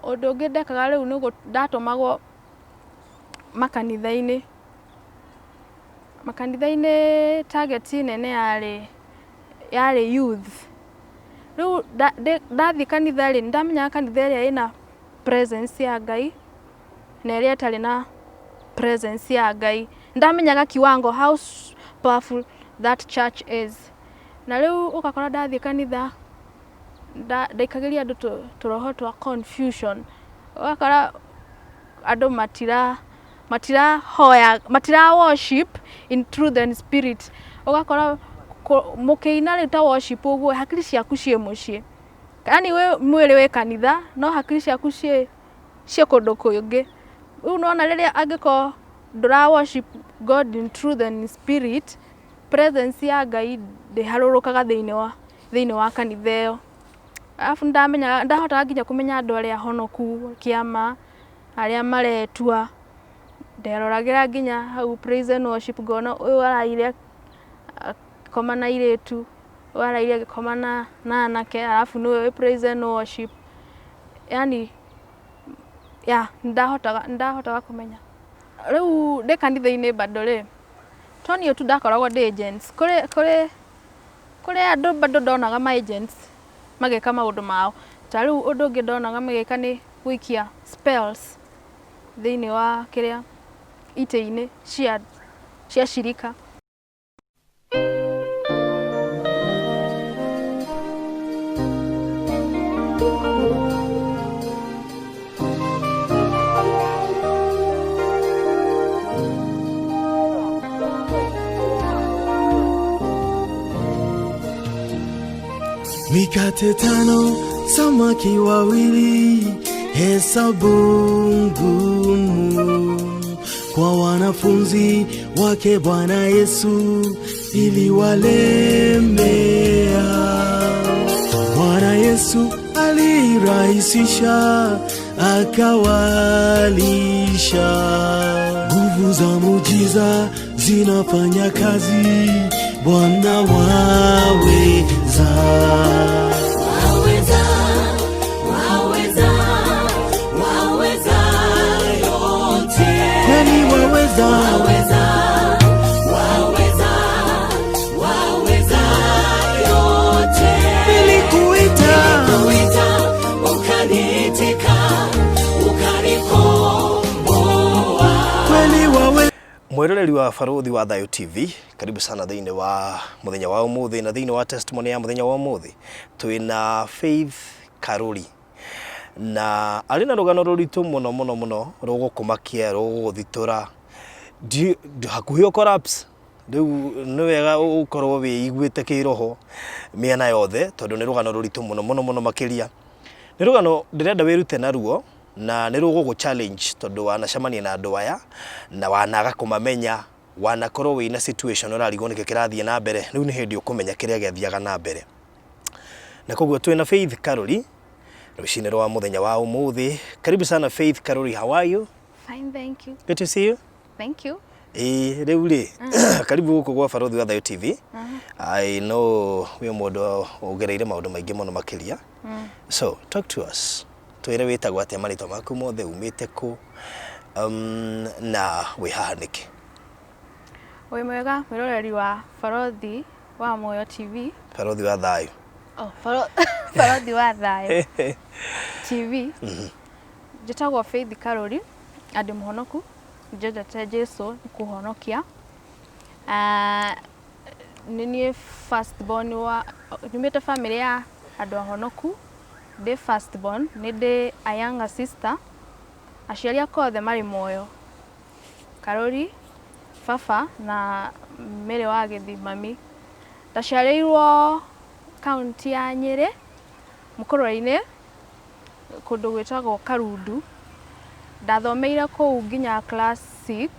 Ũndũ ũngĩ ndekaga rĩu nĩ ndatũmagwo makanitha-inĩ. Makanitha-inĩ target nene yarĩ yarĩ youth. Rĩu ndathiĩ kanitha rĩ, nĩ ndamenyaga kanitha ĩrĩa ĩna presence ya Ngai na ĩrĩa ĩtarĩ na presence ya Ngai. Nĩ ndamenyaga kiwango how powerful that church is. Na rĩu ũgakora ndathiĩ kanitha ndaikagĩria andũ tũroho twa confusion. Ũgakora andũ matira matirahoya matira worship in truth and spirit. Ũgakora mũkĩina rĩu ta worship ũguo hakiri ciaku ciĩ mũciĩ. Yaani wĩ mwĩrĩ wĩ kanitha no hakiri ciaku ciĩ ciĩ kũndũ kũngĩ. Rĩu nĩwona rĩrĩa angĩkorwo ndũra worship God in truth and in spirit, presence ya Ngai ndĩharũrũkaga thĩinĩ wa thĩinĩ wa kanitha ĩyo. Arabu nĩndamenyaga nĩndahotaga nginya kũmenya andũ arĩa ahonoku kĩama, arĩa maretua, nderoragĩra nginya hau praise and worship ngona ũyũ araire agĩkoma na airĩtu, ũyũ araire agĩkoma na na anake arabu nĩwe wĩ praise and worship. Yaani yeah nĩndahotaga nĩndahotaga kũmenya. Rĩu ndĩ kanitha-inĩ bado rĩ, to niĩ tu ndakoragwo ndĩ agent, kũrĩ kũrĩ kũrĩ andũ bado ndonaga ma agents magĩka maũndũ mao. Ta rĩu ũndũ ũngĩ ndonaga magĩka nĩ gũikia spells thĩinĩ wa kĩrĩa itĩ-inĩ cia cia cirika. Mikate tano, samaki wawili, hesabu ngumu kwa wanafunzi wake Bwana Yesu iliwalemea. Bwana Yesu alirahisisha, akawalisha. Nguvu za muujiza zinafanya kazi, Bwana waweza. Waweza, waweza, waweza yote. Kweli waweza, Waweza, waweza, waweza yote. nilikuita Nilikuita, ukaniitika, ukanikomboa. kweli waweza. Mwiroreri wa Barũthi wa Thayũ TV, karibu sana thĩinĩ wa mũthenya wa ũmũthĩ na thĩinĩ wa testimony ya mũthenya wa ũmũthĩ twĩna Faith Karuri na arĩ na rũgano rũritũ mũno mũno mũno rũgũkũmakia rũgũgũthitũra hakuhĩ ũ collapse. Rĩu nĩ wega ũkorwo wĩiguĩte kĩroho mĩena yothe tondũ nĩ rũgano rũritũ mũno mũno mũno makĩria. Nĩ rũgano ndĩrenda wĩrute naruo na nĩ rũgũgũ challenge tondũ wanacemania na andũ aya na wanaga kũmamenya, wanakorwo wĩna situation ũrarigwo nĩkĩ kĩrathiĩ na mbere, rĩu nĩ hĩndĩ ũkũmenya kĩrĩa gĩathiaga na mbere. Na koguo twĩna Faith Karuri rũcinĩ rwa mũthenya wa ũmũthĩ. Karibu sana Faith Karuri, how are you? Fine, thank you. Good to see you. Thank you. Ĩĩ rĩu rĩ karibu gũkũ gwa Barũthi wa Thayũ TV. I know wĩ mũndũ ũgereire maũndũ maingĩ mũno makĩria. So talk to us. Twĩre wĩtagwo atĩa marĩtwa maku mothe, umĩte kũ, na wĩ haha nĩkĩ? Wĩ mwega mwĩroreri wa Barũthi wa Muoyo TV. Barũthi wa Thayũ. Oh, Barũthi wa Thayũ TV. Njĩtagwo Faith Karuri na ndĩ mũhonoku, nĩnjendete Jesũ nĩ kũhonokia. Nĩ niĩ first born wa, nyumĩte bamĩrĩ ya andũ ahonoku, ndĩ first born, nĩ ndĩ a younger sister, aciari akwa othe marĩ muoyo, Karũri baba na Mary wa Gĩthii mami. Ndaciarĩirwo kaũntĩ ya Nyĩrĩ, Mũkũrwe-inĩ, kũndũ gwĩtagwo Karundu. Ndathomeire kũu nginya class six,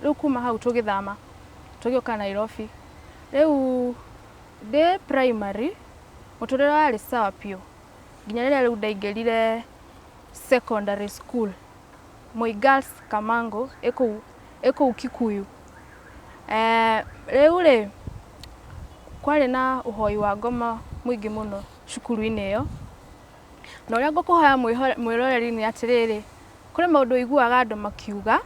rĩu kuma hau tũgĩthama tũgĩũka Nairobi. Rĩu ndĩ primary, mũtũrĩre warĩ sawa biũ, nginya rĩrĩa rĩu ndaingĩrire secondary school, Moi Girls Kamango ĩ kũu ĩ kũu Kikuyu. Rĩu rĩ, kwarĩ na ũhoi wa ngoma mũingĩ mũno cukuru-inĩ ĩyo. Na ũrĩa ngũkũhoya mwĩroreri nĩ atĩrĩrĩ, kũrĩ maũndũ ũiguaga andũ makiuga,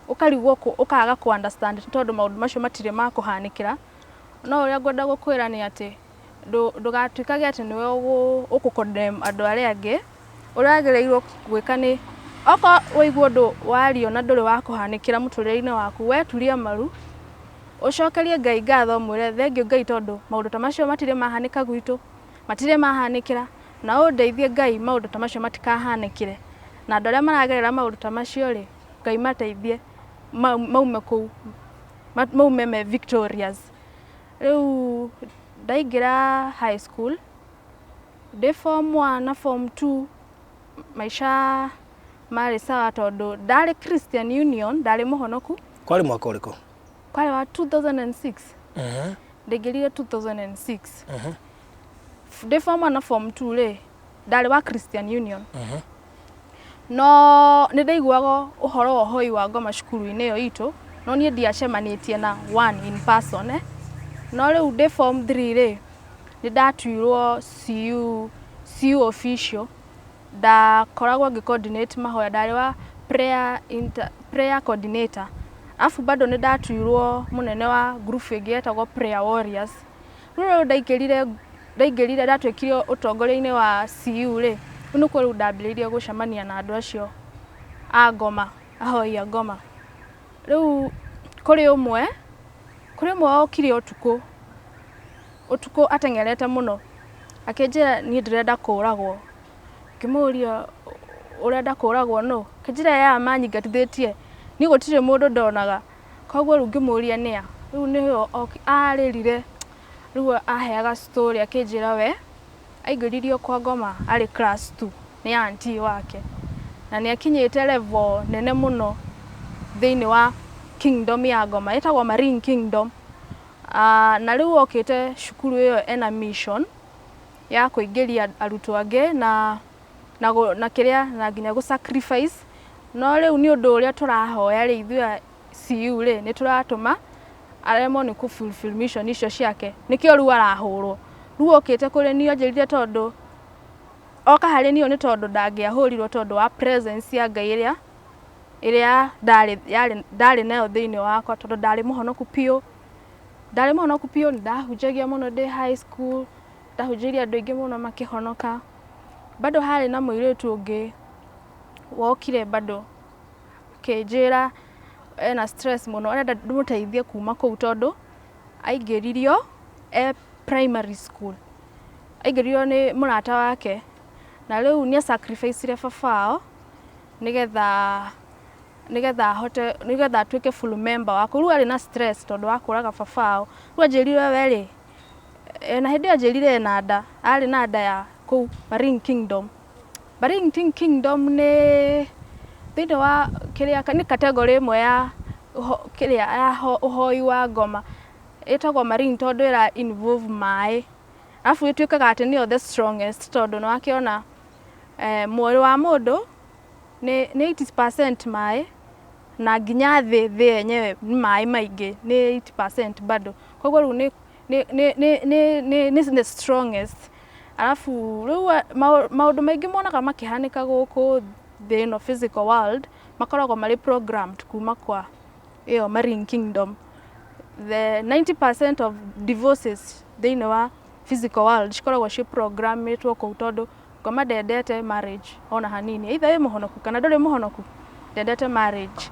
ũkarigwo ũkaga kũ understand tondũ maũndũ macio matirĩ makũhanĩkĩra. No ũrĩa ngwenda gũkwĩra nĩ atĩ ndũgatuĩkage atĩ nĩwe ũkũ condemn andũ arĩa angĩ. Ũrĩa wagĩrĩirwo gwĩka nĩ okorwo waigua ũndũ wario na ndũrĩ wakũhanĩkĩra mũtũrĩre-inĩ waku, we turia maru, ũcokerie Ngai ngatho ũmwĩre thengiũ Ngai tondũ maũndũ ta macio matirĩ mahanĩka gwitũ, matirĩ mahanĩkĩra, na ũndeithie Ngai maũndũ ta macio matikahanĩkĩre. Na andũ arĩa maragerera maũndũ ta macio rĩ, Ngai mateithie maume kũu, maume me victorious. Rĩu ndaingĩra high school, ndĩ form 1 na form 2 maica marĩ sawa tondũ ndarĩ Christian Union, ndarĩ mũhonoku. Kwarĩ mwaka ũrĩkũ? Kwarĩ wa 2006. Ndaingĩrire 2006. Ndĩ form 1 na form 2 rĩ, ndarĩ wa Christian Union. No nĩ ndaiguaga ũhoro wa ũhoi wa ngoma cukuru-inĩ ĩyo itũ, no niĩ ndiacemanĩtie na one in person eh. No rĩu ndĩ form 3 rĩ, nĩ ndatuirwo CU, CU official. Ndakoragwo ngĩ coordinate mahoya, ndarĩ wa prayer coordinator. Alafu bado nĩ ndatuirwo mũnene wa group ĩngĩ yetagwo Prayer Warriors. Rĩu ndaingĩrire ndatuĩkire ũtongoria-inĩ wa CU rĩ, rĩu nĩkuo rĩu ndambĩrĩirie gũcemania na andũ acio a ngoma, ahoi a ngoma. Rĩu kũrĩ ũmwe wokire ũtukũ, ũtukũ ateng'erete mũno, akĩnjĩra niĩ ndĩrenda kũragwo. Ngĩmũria ũrenda kũragwo nũ? Akĩnjĩra aya manyingatithĩtie, niĩ gũtirĩ mũndũ ndonaga. Koguo rĩu ngĩmũria nĩa. Rĩu nĩho arĩrire, rĩu aheaga story akĩnjĩra we aingĩririo kwa ngoma arĩ class 2 nĩ auntie wake, na nĩ akinyĩte level nene mũno thĩinĩ wa kingdom ya ngoma, ĩtagwo Marine Kingdom. Na rĩu okĩte cukuru ĩyo ena mission ya kũingĩria arutwo angĩ na kĩrĩa na nginya gũ sacrifice. No rĩu nĩ ũndũ ũrĩa tũrahoya rĩ, ithuĩ CU rĩ, nĩ tũratũma aremwo nĩ kũ fulfill mission icio ciake, nĩkĩo rĩu arahũrwo. Rĩu okĩte kũrĩ niĩ anjĩrire tondũ oka harĩ niĩ nĩ tondũ ndangĩahũrirwo tondũ wa presence ya Ngai ĩrĩa ndarĩ nayo thĩinĩ wakwa, tondũ ndarĩ mũhonoku biũ. Ndarĩ mũhonoku biũ, nĩ ndahunjagia mũno ndĩ high school, ndahunjĩirie andũ aingĩ mũno makĩhonoka. Bado harĩ na mũirĩtu ũngĩ wokire bado akĩnjĩra ena stress mũno, arenda ndĩmũteithie kuma kũu tondũ aingĩririo e primary school, aingĩririo nĩ mũrata wake, na rĩu nĩ sacrifice baba wao nĩgetha ahote, nĩgetha atuĩke full member wa kũu. Rĩu arĩ na stress tondũ wa kũraga baba wao. Rĩu anjĩrire we rĩ, na hĩndĩ ĩyo anjĩrire ena nda, arĩ na nda ya kũu Marine Kingdom. Marine Kingdom nĩ thĩinĩ wa kĩrĩa nĩ category ĩmwe ya kĩrĩa ya ũhoi wa ngoma, ĩtagwo Marine tondũ ĩra involve maĩ, arabu ĩtuĩkaga atĩ nĩyo the strongest tondũ nĩ wakĩona mwĩrĩ wa mũndũ nĩ 80% maĩ, na nginya thĩ yenyewe nĩ maĩ maingĩ, nĩ 80% bado. Koguo rĩu nĩ the strongest. Arabu rĩu maũndũ maingĩ monaga makĩhanĩka gũkũ thĩ ĩno physical world makoragwo marĩ programmed kuma kwa ĩyo Marine Kingdom. The 90% of divorces thĩinĩ wa physical world cikoragwo ci programmĩtwo kũu tondũ ngoma ndendete marriage ona hanini, either wĩ mũhonoku kana ndũrĩ mũhonoku, ndendete marriage.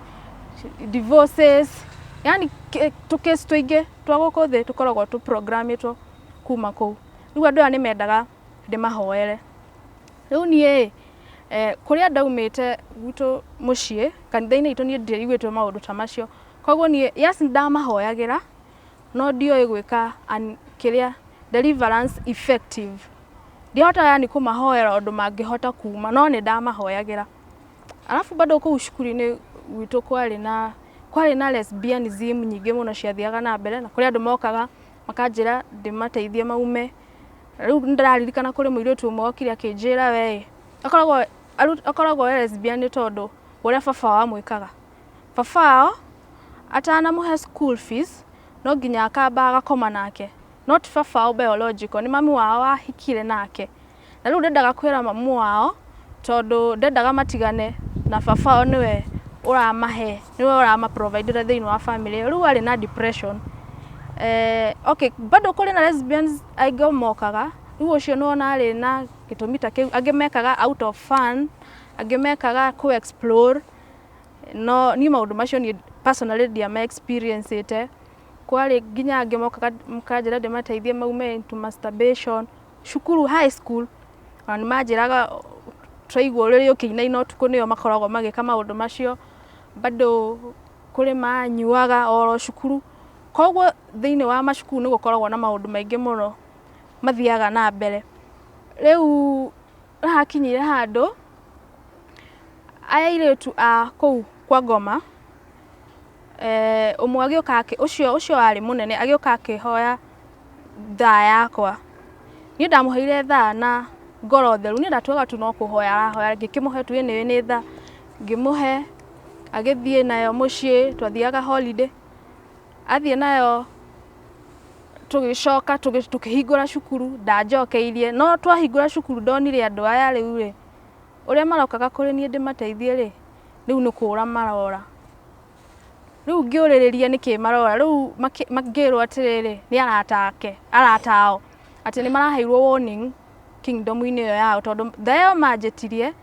Divorces, yani tũkesi tũingĩ twa gũkũ thĩ tũkoragwo tũprogramĩtwo kuma kũu. Rĩu andũ aya nĩ mendaga ndĩmahoere. Rĩu niĩ kũrĩa ndaumĩte gwitũ mũciĩ kanitha-inĩ itũ niĩ ndiaiguĩte maũndũ ta macio, koguo niĩ yes nĩndamahoyagĩra no ndioĩ gwĩka kĩrĩa deliverance effective. Ndiahotaga yani kũmahoera ũndũ mangĩhota kuma, no nĩ ndamahoyagĩra. Arabu bado kũu cukuru-inĩ gwitũ kwarĩ na lesbianism nyingĩ mũno ciathiaga na mbere, na kũrĩ andũ mokaga makanjĩra ndĩmateithie maume. Rĩu nĩndĩraririkana kũrĩ mũirĩtu ũmwe okire akĩnjĩra we akoragwo e lesbian nĩ tondũ ũrĩa baba wao amwĩkaga. Baba wao atanamũhe school fees no nginya akamba agakoma nake. Not baba wao biological, nĩ mami wao wahikire nake. Na rĩu ndendaga kwĩra mamu wao tondũ ndendaga matigane na baba wao, nĩwe ũramahe, nĩwe ũramaprovidera thĩinĩ wa family ĩyo. Rĩu arĩ na depression. Okay, bado kũrĩ na lesbians aingĩ o mokaga. Rĩu ũcio nĩwona arĩ na gĩtũmi ta kĩu. Angĩ mekaga out of fun, angĩ mekaga kũ explore. No niĩ maũndũ macio niĩ personally ndiama experience ĩte. Kwarĩ nginya angĩ mokaga makanjĩra ndĩmateithie maume into masturbation. Cukuru, high school, ona nĩ manjĩraga twaigua ũrĩa ũkĩinaina ũtukũ nĩo makoragwo magĩka maũndũ macio. Bado kũrĩ manyuaga oro cukuru. Koguo thĩinĩ wa macukuru nĩ gũkoragwo na maũndũ maingĩ mũno mathiaga na mbere. Rĩu hakinyire handũ aya airĩtu a kũu kwa ngoma, ũmwe agĩũka, ũcio warĩ mũnene agĩũka akĩhoya thaa yakwa. Niĩ ndamũheire thaa na ngoro theru. Niĩ ndatuaga tu no kũhoya arahoya, ngĩkĩmũhe tu anyway nĩ thaa. Ngĩmũhe agĩthiĩ nayo mũciĩ, twathiaga holiday. Athiĩ nayo tũgĩcoka tũkĩhingũra cukuru, ndanjokeirie. No twahingũra cukuru ndonire andũ aya rĩu rĩ, ũrĩa marokaga kũrĩ niĩ ndĩmateithie rĩ, rĩu nĩ kũra marora. Rĩu ngĩũrĩrĩria nĩkĩ marora, rĩu ngĩrwo atĩrĩrĩ, nĩ arata ake, arata ao, atĩ nĩ maraheirwo warning kingdom-inĩ ĩyo yao, tondũ thaa ĩyo manjĩtirie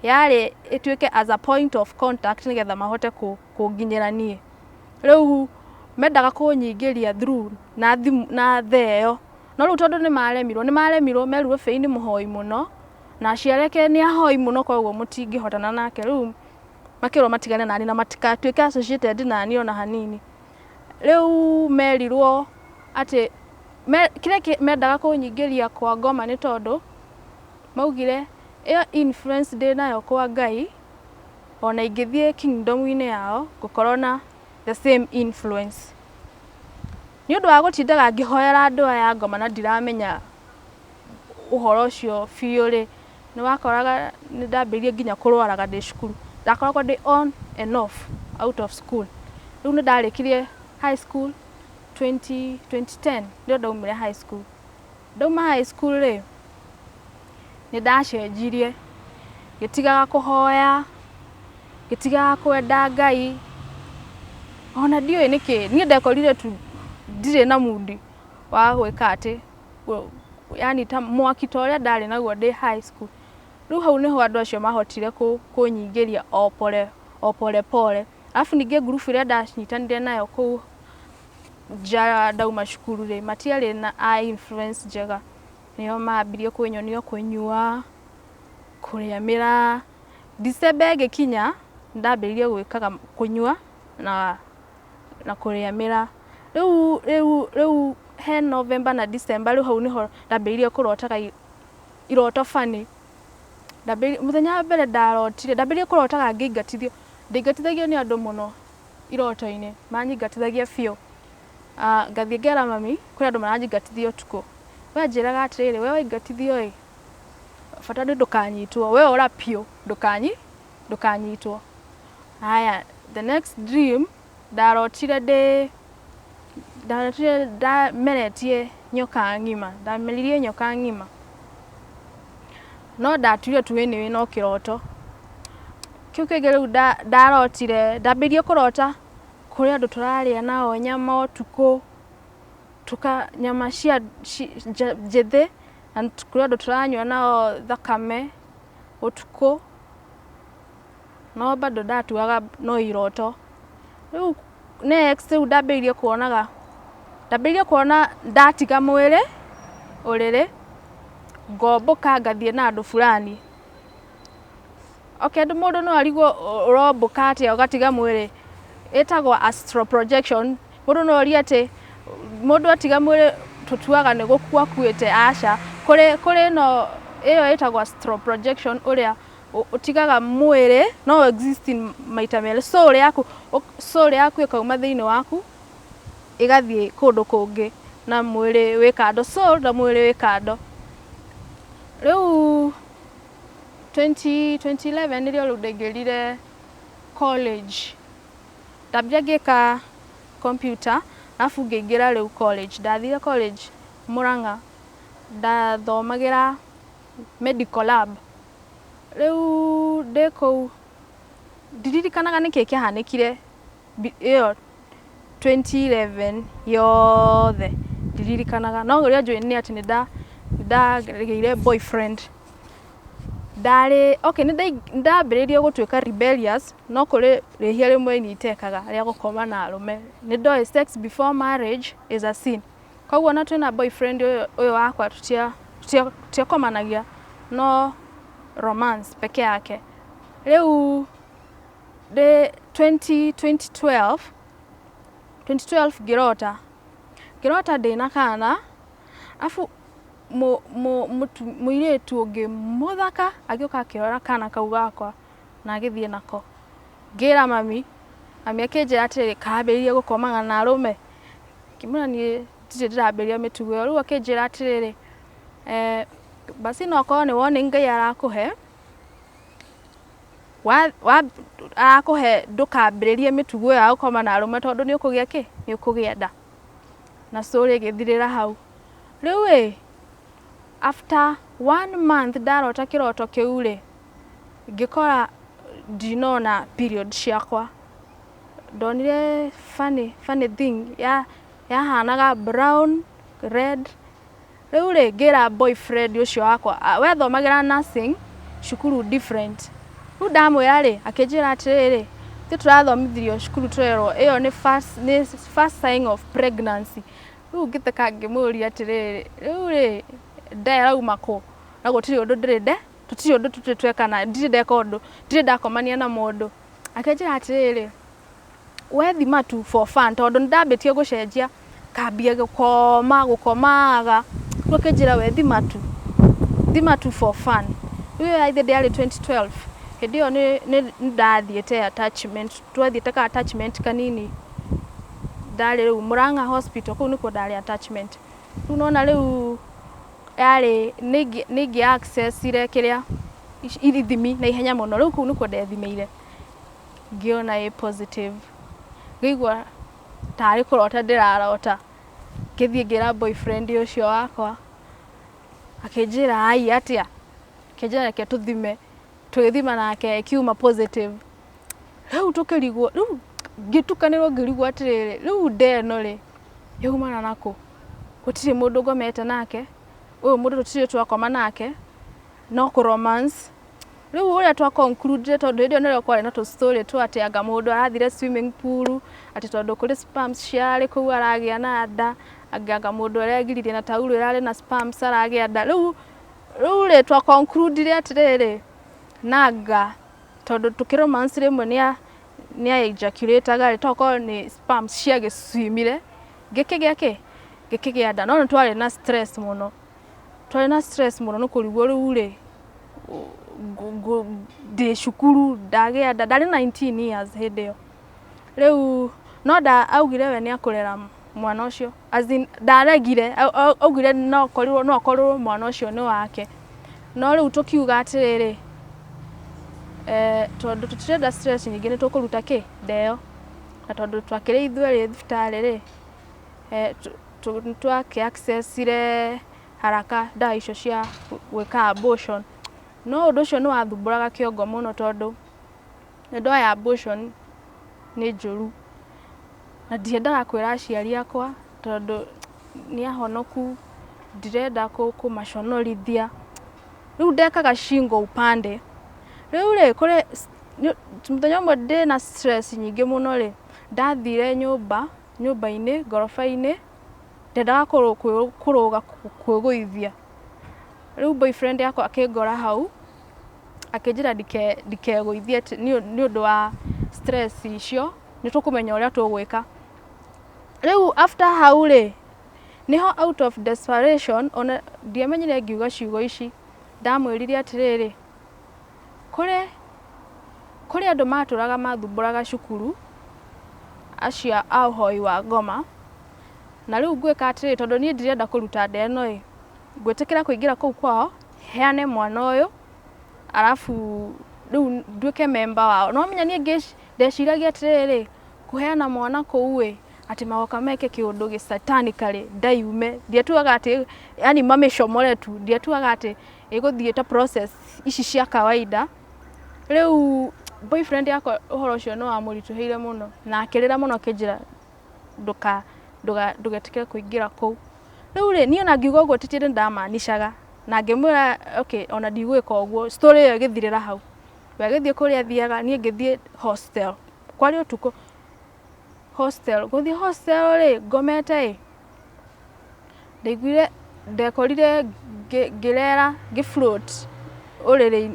yarĩ ĩtuĩke as a point of contact nĩgetha mahote kũnginyĩra niĩ. Rĩu mendaga kũnyingĩria through na thimũ na thaa ĩyo. No rĩu tondũ nĩ maremirwo, merirwo Faith nĩ mũhoi mũno na aciari ake nĩ ahoi mũno, koguo mũtingĩhotana nake. Rĩu makĩrwo matigane nani na matikatuĩke associated nani ona hanini. Rĩu merirwo atĩ kĩrĩa mendaga kũnyingĩria kwa ngoma nĩ tondũ maugire ĩyo influence ndĩnayo kwa Ngai, ona ingĩthiĩ kingdom-inĩ yao ngũkorwo na the same influence. Nĩ ũndũ wa gũtindaga ngĩhoera andũ aya ngoma na ndiramenya ũhoro ũcio biũ rĩ, nĩ wakoraga nĩ ndambĩrĩirie nginya kũrwaraga ndĩ cukuru. Ndakoragwo ndĩ on and off out of school. Rĩu nĩ ndarĩkirie high school 20, 2010 nĩrĩo ndaumire high school. Ndauma high school rĩ, nĩ ndacenjirie, ngĩtigaga kũhoya, ngĩtigaga kwenda Ngai, ona ndiũĩ nĩkĩ. Niĩ ndekorire tu ndirĩ na mood wa gwĩka atĩ, yani ta mwaki ta ũrĩa ndarĩ naguo ndĩ high school. Rĩu hau nĩho andũ acio mahotire kũnyingĩria o pole o pole pole. Arabu ningĩ ngurubu ĩrĩa ndanyitanire nayo kũu nja ndauma cukuru rĩ, matiarĩ na a influence njega. Nĩo mambirie kũnyonia kũnyua, kũrĩa mĩraa. December ĩgĩkinya nĩndambĩrĩirie gwĩkaga kũnyua na kũrĩa mĩraa. Rĩu he November na December, rĩu hau nĩho ndambĩrĩirie kũrotaga iroto funny. Mũthenya wa mbere ndarotire, ndambĩrĩirie kũrotaga ngĩingatithio. Ndaingatithagio nĩ andũ mũno iroto-inĩ, manyingatithagia biũ. Ngathiĩ ngera mami kwĩ andũ maranyingatithia ũtukũ. We anjĩraga atĩrĩrĩ, we waingatithio ĩ, bata nĩ ndũkanyitwo, we ũra biũ ndũkanyitwo. Haya, the next dream ndarotire ndĩ ndarotire ndameretie nyoka ng'ima, ndameririe nyoka ng'ima. No ndatuire tu anyway no kĩroto. Kĩu kĩngĩ rĩu ndarotire, ndambĩrĩirie kũrota kũrĩ andũ tũrarĩa nao nyama ũtukũ, tuka nyama cia njĩthĩ, na kũrĩ andũ tũranyua nao thakame ũtukũ, no bado ndatuaga no iroto. Rĩu next rĩu ndambĩrĩirie kuonaga, ndambĩrĩirie kuona ndatiga mwĩrĩ ũrĩrĩ, ngombũka ngathiĩ na andũ fulani. Okay, andũ mũndũ no arigwo ũrombũka atĩa ũgatiga mwĩrĩ. Ĩtagwo astral projection. Mũndũ no orie atĩ mũndũ atiga mwĩrĩ tũtuaga nĩ gũkua akuĩte, aca. Kũrĩ ĩno ĩyo ĩtagwo astral projection, ũrĩa ũtigaga mwĩrĩ no exist maita merĩ. Soul yaku ĩkauma thĩinĩ waku ĩgathiĩ kũndũ kũngĩ na mwĩrĩ wĩ kando, soul na mwĩrĩ wĩ kando. Rĩu 20, 2011 nĩrĩo rĩu ndaingĩrire college. Ndambire ngĩka computer. Arabu ngĩingĩra rĩu college, ndathire college Murang'a, ndathomagĩra medical lab. Rĩu ndĩ kũu ndiririkanaga nĩkĩ kĩahanĩkire ĩyo 2011 yothe ndiririkanaga, no ũrĩa njũĩ nĩ atĩ nĩ ndagĩire boyfriend. Ndarĩ okay nĩ ndambĩrĩirie gũtuĩka rebellious, no kũrĩ rĩhia rĩmwe niĩ itekaga rĩa gũkoma na arũme. Nĩ ndoĩ sex before marriage is a sin. Koguo ona twĩna boyfriend ũyũ wakwa tũtiakomanagia no romance peke yake. Rĩu ndĩ 2012 2012 ngĩrota ngĩrota ndĩna kana, arabu mũirĩtu ũngĩ mũthaka agĩũka akĩrora kana kau gakwa na agĩthiĩ nako. Ngĩra mami, mami akĩnjĩra atĩrĩrĩ, kambĩrĩria gũkomaga na arũme. Ngĩmwĩra niĩ ndirĩ ndĩrambĩrĩria mĩtugo ĩyo. Rĩu akĩnjĩra atĩrĩrĩ, basi no okorwo nĩ warning Ngai arakũhe, arakũhe ndũkambĩrĩrie mĩtugo ĩyo ya gũkoma na arũme tondũ nĩ ũkũgĩa kĩ? Nĩ ũkũgĩa nda. Na story ĩgĩthirĩra hau. Rĩu ĩ, after one month ndarota kĩroto kĩu rĩ, ngĩkora ndinona period ciakwa. Ndonire funny, funny thing yahanaga brown, red. Rĩu rĩ, ngĩra boyfriend ũcio wakwa, we athomagĩra nursing cukuru different. Rĩu ndamwĩra rĩ, akĩnjĩra atĩrĩrĩ, ithuĩ tũrathomithirio cukuru tũrerwo ĩyo nĩ first sign of pregnancy. Rĩu ngĩtheka ngĩmũria atĩrĩrĩ, rĩu rĩ, nda ĩrauma kũ? Na gũtirĩ ũndũ ndĩrĩ nde, tũtirĩ ũndũ tũtirĩ twekana, ndirĩ ndeka ũndũ, ndirĩ ndakomania na mũndũ. Akĩnjĩra atĩrĩrĩ, we thima tu for fun, tondũ nĩ ndambĩtie gũcenjia kambia gũkoma gũkomaga. Rĩu akĩnjĩra we thima tu for fun. Rĩu ĩyo ithe ndĩarĩ 2012, hĩndĩ ĩyo nĩ ndathiĩte attachment, twathiĩte ka attachment kanini, ndarĩ rĩu Murang'a Hospital, kũu nĩkuo ndarĩ attachment. Rĩu nona rĩu yarĩ nĩ ingĩ accessire kĩrĩa ithimi na ihenya mũno. Rĩu kũu nĩkuo ndethimĩire, ngĩona ĩ positive, ngĩigua tarĩ kũrota ndĩrarota. Ngĩthiĩ ngĩra boyfriend ũcio wakwa, akĩnjĩra ai atĩa, akĩnjĩra reke tũthime. Tũgĩthima nake ĩkiuma positive. Rĩu tũkĩrigwo, rĩu ngĩtukanĩrwo, ngĩrigwo atĩrĩrĩ, rĩu nda ĩno rĩ yaumana nakũ? Gũtirĩ mũndũ ngomete nake, ũyũ mũndũ tũtirĩ twakoma nake, no kũ romance. Rĩu ũrĩa twa conclude, tondũ hĩndĩ ĩyo nĩrĩo kwarĩ na tũ story twa atĩ anga mũndũ arathire swimming pool, atĩ tondũ kũrĩ sperms ciarĩ kũu aragĩa na nda, anga mũndũ aregiririe na taurũ ĩrarĩ na sperms aragĩa nda. Rĩu rĩ twa conclude atĩrĩrĩ, nanga tondũ tũkĩ romance rĩmwe nĩ ejaculataga rĩ, tokorwo nĩ sperms ciagĩcwimire ngĩkĩgĩa kĩ ngĩkĩgĩa nda. No nĩ twarĩ na stress mũno, twarĩ na stress mũno nĩ kũrigwo rĩu rĩ ndĩ cukuru ndagĩa nda, ndarĩ 19 years hĩndĩ ĩyo. Rĩu no nda augire we nĩ akũrera mwana ũcio, as in ndaregire, augire no akorwo mwana ũcio nĩ wake. No rĩu tũkiuga atĩrĩrĩ, tondũ tũtirenda stress nyingĩ, nĩ tũkũruta kĩ nda ĩyo, na tondũ twakĩrĩ ithuerĩ thibitarĩ rĩ, nĩ twakĩ accessire haraka ndawa icio cia gwĩka abortion. No ũndũ ũcio nĩ wathumbũraga kĩongo mũno, tondũ nĩ ndoĩ abortion nĩ njũru na ndiendaga kwĩra aciari akwa tondũ nĩ ahonoku, ndirenda kũmaconorithia. Rĩu ndekaga shingo upande. Rĩu rĩ, kũrĩ mũthenya ũmwe ndĩna stress nyingĩ mũno rĩ, ndathire nyũmba nyũmba-inĩ ngoroba-inĩ, ndendaga kũrũga kwĩgũithia. Rĩu boyfriend yakwa akĩngora hau, akĩnjĩra ndikegũithie nĩ ũndũ wa stress icio, nĩ tũkũmenya ũrĩa tũgwĩka. Rĩu after hau rĩ, nĩho out of desperation, ona ndiamenyire ngiuga ciugo ici, ndamwĩrire atĩrĩrĩ, kũrĩ andũ matũraga mathumbũraga cukuru acio a ũhoi wa ngoma, na rĩu ngwĩka atĩrĩrĩ, tondũ niĩ ndirenda kũruta nda ĩno ĩ, ngwĩtĩkĩra kũingĩra kũu kwao heane mwana ũyũ, arabu rĩu nduĩke member wao. No menya niĩ ndeciragia atĩrĩrĩ, kũheana mwana kũu ĩ, Atĩ magoka meke kĩũndũ gĩ-satanically ndaiume. Ndiatuaga atĩ yani mamĩcomore tu, ndiatuaga atĩ ĩgũthiĩ ta process ici cia kawaida. Rĩu boyfriend yakwa ũhoro ũcio nĩ wamũritũhĩire mũno na akĩrĩra mũno akĩnjĩra ndũka ndũga ndũgetĩkĩre kũingĩra kũu. Rĩu rĩ, niĩ ona ngiuga ũguo ti atĩ nĩndamanicaga na ngĩmwĩra okay ona ndigwĩka ũguo, story ĩyo ĩgĩthirĩra hau. We agĩthiĩ kũrĩa athiaga, niĩ ngĩthiĩ hostel, kwarĩ ũtukũ, hostel, gũthiĩ hostel rĩ, ngomete ĩ, ndaiguire ndekorire ngĩrera ngĩ float ũrĩrĩ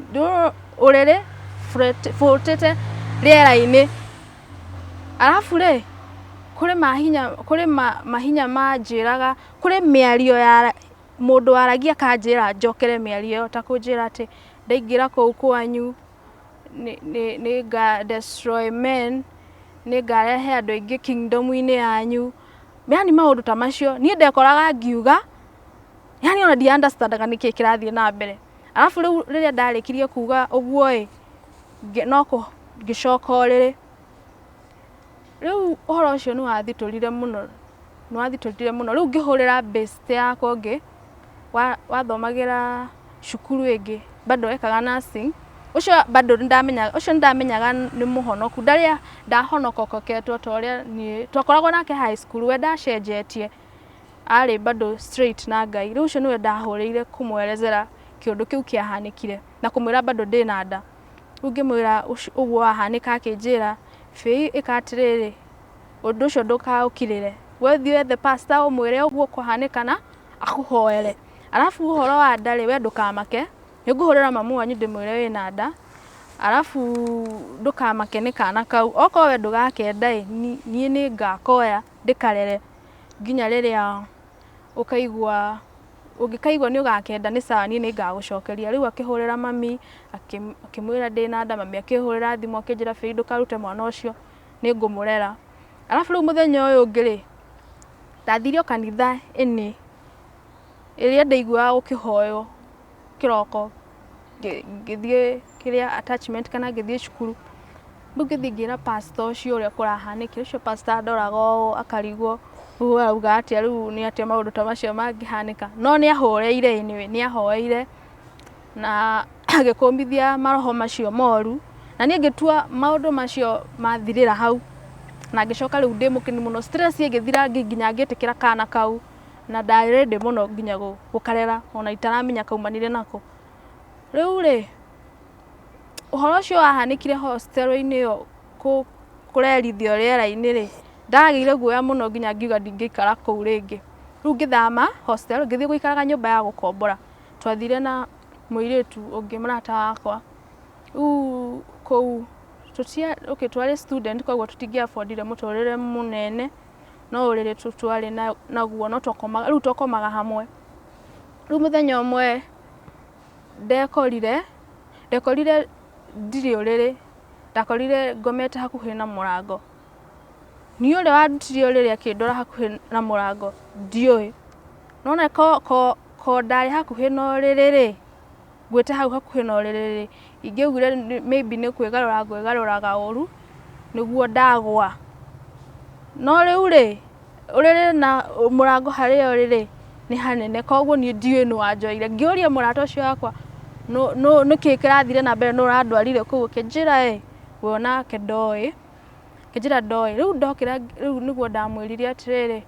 ũrĩrĩ floatĩte rĩera-inĩ. Arabu rĩ, kũrĩ mahinya kũrĩ mahinya manjĩraga, kũrĩ mĩario ya mũndũ waragia akanjĩra njokere mĩario ĩyo ta kũnjĩra atĩ ndaingĩra kũu kwanyu nĩ nga destroy men, nĩ ngarehe andũ aingĩ kingdom-inĩ yanyu, yani maũndũ ta macio. Niĩ ndekoraga ngiuga, yani ona ndia understand aga nĩkĩ kĩrathiĩ na mbere. Arabu rĩu rĩrĩa ndarĩkirie kuga ũguo ĩ, no ngĩcoka ũrĩrĩ. Rĩu ũhoro ũcio nĩ wathitũrire mũno, nĩ wathitũrire mũno. Rĩu ngĩhũrĩra best yakwa ũngĩ wathomagĩra cukuru ĩngĩ bado ekaga nursing. Ũcio bado nĩndamenyaga, ũcio nĩndamenyaga nĩ mũhonoku, ndarĩ ndahonokoketwo ta ũrĩa niĩ, twakoragwo nake high school, we ndacenjetie, arĩ bado straight na Ngai. Rĩu ũcio nĩwe ndahũrĩire kũmwerethera kĩũndũ kĩu kĩahanĩkire na kũmwĩra bado ndĩna nda. Rĩu ngĩmwĩra ũguo wahanĩka akĩnjĩra, Bĩi ĩka atĩrĩrĩ, ũndũ ũcio ndũkaũkirĩre, we thiĩ wethe pastor ũmwĩre ũguo kũhanĩka na akũhoere. Arabu ũhoro wa nda rĩ, we ndũkamake, nĩ ngũhũrĩra mamu wanyu ndĩmwĩre wĩna nda, arabu ndũkamake nĩ kana kau, okorwo we ndũgakenda ĩ, niĩ nĩ ngakoya ndĩkarere nginya rĩrĩa ũkaigua, ũngĩkaigua nĩ ũgakenda nĩ sawa, niĩ nĩ ngagũcokeria. Rĩu akĩhũrĩra mami, akĩmwĩra ndĩna nda, mami akĩhũrĩra thimũ akĩnjĩra Bĩi ndũkarute mwana ũcio, nĩ ngũmũrera. Arabu rĩu mũthenya ũyũ ũngĩ rĩ, ndathire o kanitha ĩnĩ, ĩrĩa ndaiguaga gũkĩhoywo kĩroko, ngĩthiĩ kĩrĩa attachment kana ngĩthiĩ cukuru. Rĩu ngĩthiĩ ngĩra pastor ũcio ũrĩa kũrahanĩkire, ũcio pastor andoraga ũũ akarigwo rĩu arauga atĩa, rĩu nĩ atĩa maũndũ ta macio mangĩhanĩka. No nĩ ahoeire anyway, nĩ ahoeire na agĩkũmithia maroho macio moru, na niĩ ngĩtua maũndũ macio mathirĩra hau, na ngĩcoka rĩu ndĩ mũkenu mũno, stress ĩgĩthira nginya ngĩtĩkĩra kana kau, na ndarĩ ready mũno nginya gũkarera ona itaramenya kaumanire nakũ. Rĩu rĩ, ũhoro ũcio wahanĩkire hostel-inĩ ĩyo kũrerithio rĩera-inĩ rĩ, ndagĩire guoya mũno nginya ngiuga ndingĩikara kũu rĩngĩ. Rĩu ngĩthama hostel ngĩthiĩ gũikaraga nyũmba ya gũkombora. Twathire na mũirĩtu ũngĩ mũrata wakwa. Rĩu kũu tũtia okay twarĩ student koguo tũtingĩa affordire mũtũrĩre mũnene, no ũrĩrĩ tu twarĩ naguo no twakomaga, rĩu twakomaga hamwe. Rĩu mũthenya ũmwe ndekorire ndirĩ ũrĩrĩ, ndakorire ngomete hakuhĩ na mũrango. Niĩ ũrĩa wandutire ũrĩrĩ akĩndwara hakuhĩ na mũrango ndiũĩ. Nĩwona ko ndarĩ hakuhĩ na ũrĩrĩ rĩ, ngwĩte hau hakuhĩ na ũrĩrĩ rĩ, ingĩaugire maybe nĩ kwĩgarũra ngwĩgarũraga ũru nĩguo ndagwa. No rĩu rĩ, ũrĩrĩ na mũrango harĩa ũrĩ rĩ, nĩ hanene koguo niĩ ndiũĩ nũ wanjoire. Ngĩũria mũrata ũcio wakwa nĩkĩ kĩrathire na mbere nũ ũrandwarire kũu, akĩnjĩra ĩ, we onake ndoĩ, akĩnjĩra ndoĩ. Rĩu ndokĩra rĩu nĩguo ndamwĩrire atĩrĩrĩ,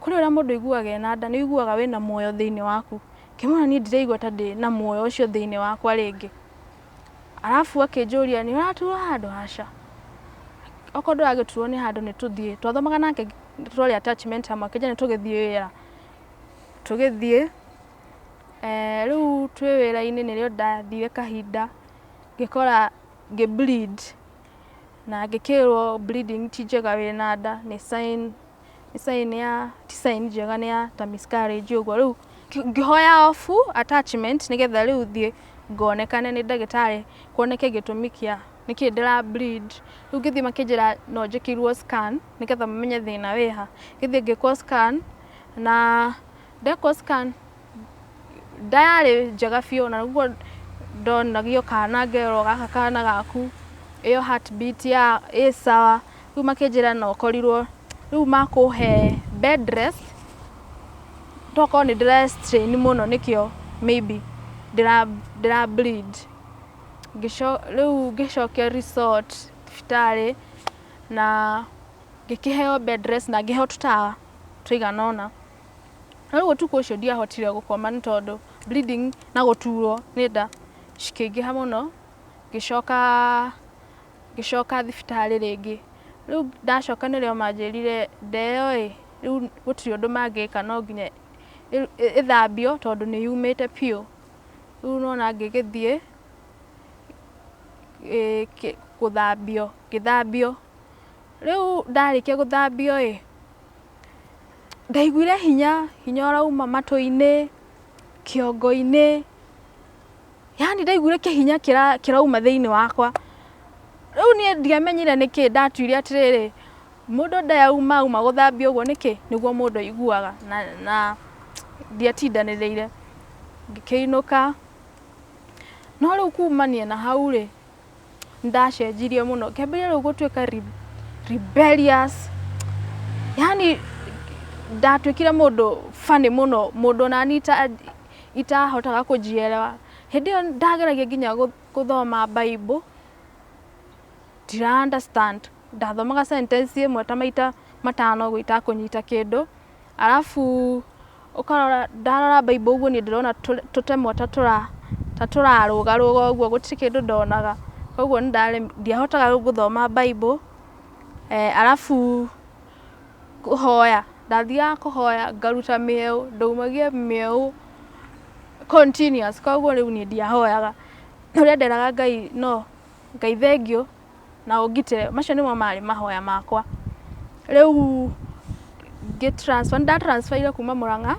kũrĩ ũrĩa mũndũ aiguaga ena nda, nĩ ũiguaga wĩna muoyo thĩinĩ waku. Ngĩmwĩra niĩ ndiraigua ta ndĩ na muoyo ũcio thĩinĩ wakwa rĩngĩ. Arabu akĩnjũria nĩ ũraturwo handũ? Aca. Okorwo ndũragĩturwo nĩ handũ nĩ tũthiĩ. Twathomaga nake twarĩ attachment hamwe, akĩnjĩra nĩ tũgĩthiĩ wĩra. Tũgĩthiĩ, rĩu twĩ wĩra-inĩ nĩrĩo ndathire kahinda ngĩkora ngĩ bleed na ngĩkĩrwo bleeding ti njega wĩna nda, nĩ sign, nĩ sign ya, ti sign njega nĩ ya ta miscarriage ũguo. Rĩu ngĩhoya off attachment nĩgetha rĩu thiĩ ngonekane nĩ ndagĩtarĩ kuoneke gĩtũmi kĩa nĩkĩ ndĩra bleed. Rĩu ngĩthiĩ makĩnjĩra no njĩkĩrwo scan nĩgetha mamenye thĩna wĩha. Ngĩthiĩ ngĩkwo scan na ndekwo scan nda yarĩ njega biũ na nĩguo ndonagio kana ngerwo gaka kana gaku ĩyo heartbeat ya ĩ sawa. Rĩu makĩnjĩra no ũkorirwo Rĩu makũhe bed rest, tokorwo nĩ ndĩra strain mũno nĩkĩo maybe ndĩra bleed. Rĩu ngĩcokia resort thibitarĩ na ngĩkĩheo bed rest na ngĩheo tũtawa tũigana ũna. No rĩu ũtukũ ũcio ndiahotire gũkoma nĩ tondũ bleeding na gũturwo nĩ nda cikĩingĩha mũno, ngĩcoka thibitarĩ rĩngĩ. Rĩu ndacoka nĩrĩo manjĩrire nda ĩyo ĩ, rĩu gũtirĩ ũndũ mangĩka no nginya ĩthambio tondũ nĩ yumĩte biũ. Rĩu nĩwona ngĩgĩthiĩ gũthambio, ngĩthambio. Rĩu ndarĩkia gũthambio ĩ, ndaiguire hinya, hinya ũrauma matũ-inĩ, kĩongo-inĩ, yani ndaiguire kĩhinya kĩrauma thĩinĩ wakwa. Rĩu niĩ ndiamenyire nĩkĩ ndatuire atĩrĩrĩ, mũndũ nda yauma auma gũthambio ũguo nĩkĩ, nĩguo mũndũ aiguaga na ndiatindanĩrĩire. Ngĩkĩinũka, no rĩu kumania na hau rĩ, nĩndacenjirie mũno, ngĩambĩrĩria rĩu gũtuĩka rebellious, yani ndatuĩkire mũndũ funny mũno, mũndũ onani itahotaga kũnjielewa. Hĩndĩ ĩyo ndageragia nginya gũthoma Bible, ndira understand, ndathomaga sentence ĩmwe ta maita matano ũguo itakũnyita kĩndũ, arabu ũkarora ndarora Bible ũguo niĩ ndĩrona tũtemwa ta tũrarũgarũga ũguo gũtirĩ kĩndũ ndonaga, koguo ndiahotaga gũthoma Bible, arabu kũhoya, ndathiaga kũhoya ngaruta mĩeũ, ndaumagia mĩeũ continuous, koguo rĩu niĩ ndiahoyaga, ũrĩa nderaga Ngai no Ngai thengiũ na ũngitĩre, macio nĩmo marĩ mahoya makwa. Rĩu ngĩ transfer, nĩ nda transfer ire kuma Murang'a